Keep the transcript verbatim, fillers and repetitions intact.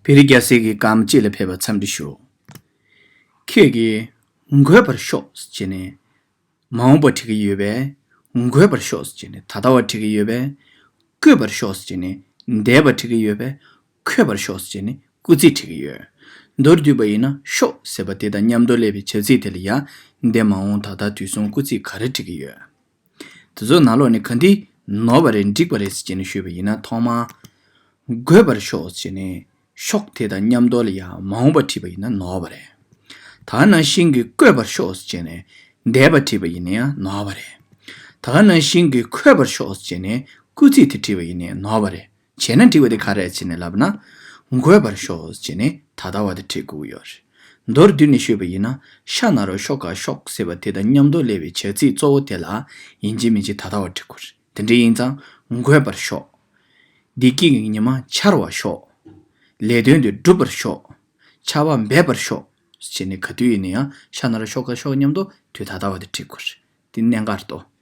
བེ་རི་རྒྱལ་སྲས་ཀྱི་སྐརམ་གཅིག་ལ་ཕེབས་པར་འཚམས་འདྲི་ཞུ། ཁྱེད་ཀྱིས་འགོད་པར་ཤོག་ཟེར་བྱས་ནས་མ་འོངས་པ་བྲི་གི་ཡོད་པས། འགོད་པར་ཤོག་ཟེར་བྱས་ནས་ད་ལྟ་བ་བྲི་གི་ཡོད་པས། བཀོད་པར་ཤོག་ཟེར་བྱས་ནས་འདས་པ་བྲི་གི་ཡོད་པས། འཁོད་པར་ཤོག་ཟེར་བྱས་ནས་སྐུལ་ཚིག་བྲི་གི་ཡོད། མདོར་བསྡུས་པ་ཡིན་ན་ཤོག་ཟེར་བ་དེ་དང་མཉམ་དུ་སླེབས་པའི་བྱ་ཚིག་དེ་ལ་ཡང་འདས་མ་འོངས་ད་ལྟ་དུས་གསུམ་སྐུལ་ཚིག་ག་རེ་བྲི་གི་ཡོད། དེ་ཚོ་ནང་ལོགས་ནས་ག་འདི་ནོར་བ་རེད་འགྲིག་པ་རེད་ཟེར་བྱས་ནས་ཞུས་པ་ཡིན་ན། ཐོག་མར་འགོད་པར་ཤོག་ཟེར་བྱས་ནས་ཤོག་དེ་དང་མཉམ་དུ་ལ་ཡང་མ་འོངས་པ་བྲིས་པ་ཡིན་ན་ནོར་བ་རེད། ད་ག་ནང་བཞིན་གྱི་བཀོད་པར་ཤོག་ཟེར་བྱས་ནས་འདས་པ་བྲིས་པ་ཡིན་ན་ཡང་ནོར་བ་རེད། ད་ག་ནང་བཞིན་གྱི་འཁོད་པར་ཤོག་ཟེར་བྱས་ནས་སྐུལ་ཚིག་དེ་བྲིས་པ་ཡིན་ན་ཡང་ནོར་བ་རེད། བྱས་ན་འགྲིག་པ་དེ་ག་རེ་བྱས་ནས་ལབ་ན། འགོད་པར་ཤོག་ཟེར་བྱས་ནས་ད་ལྟ་བ་དེ་བྲིས་དགོས་ཀྱི་ཡོད་རེད། མདོར་བསྡུས་ནས་ཤོད་པ་ཡིན་ན། ཤ་ན་རོ་ཤོ་ག་ཤོག་ཟེར་བ་དེ་དང་མཉམ་དུ་སླེབས་པའི་བྱ་ཚིག་གཙོ་བོ་དེ་ལ་ཡིན་གཅིག་མིན་གཅིག་ད་ལྟ་བ་བྲི་དགོས་རེད། དེ་འདྲ་ཡིན་ཙང་འགོད་པར་ཤོག་བདེ་སྐྱིད་ཀྱི་ཉི་མ་འཆར་བར་ཤོག་ལས་དོན་དེ་འགྲུབ་པར་ཤོག་ཆར་པ་འབེབས་པར་ཤོག་ཟེར་ནས་ག་དུས་ཡིན་ན་ཡང་ཤ་ན་རོ་ཤོ་ག་ཤོག་མཉམ་དུ་དུས་ད་ལྟ་བ་དེ་བྲི་དགོས་རེད། དེ་གནད་འགག་རེད་དོ།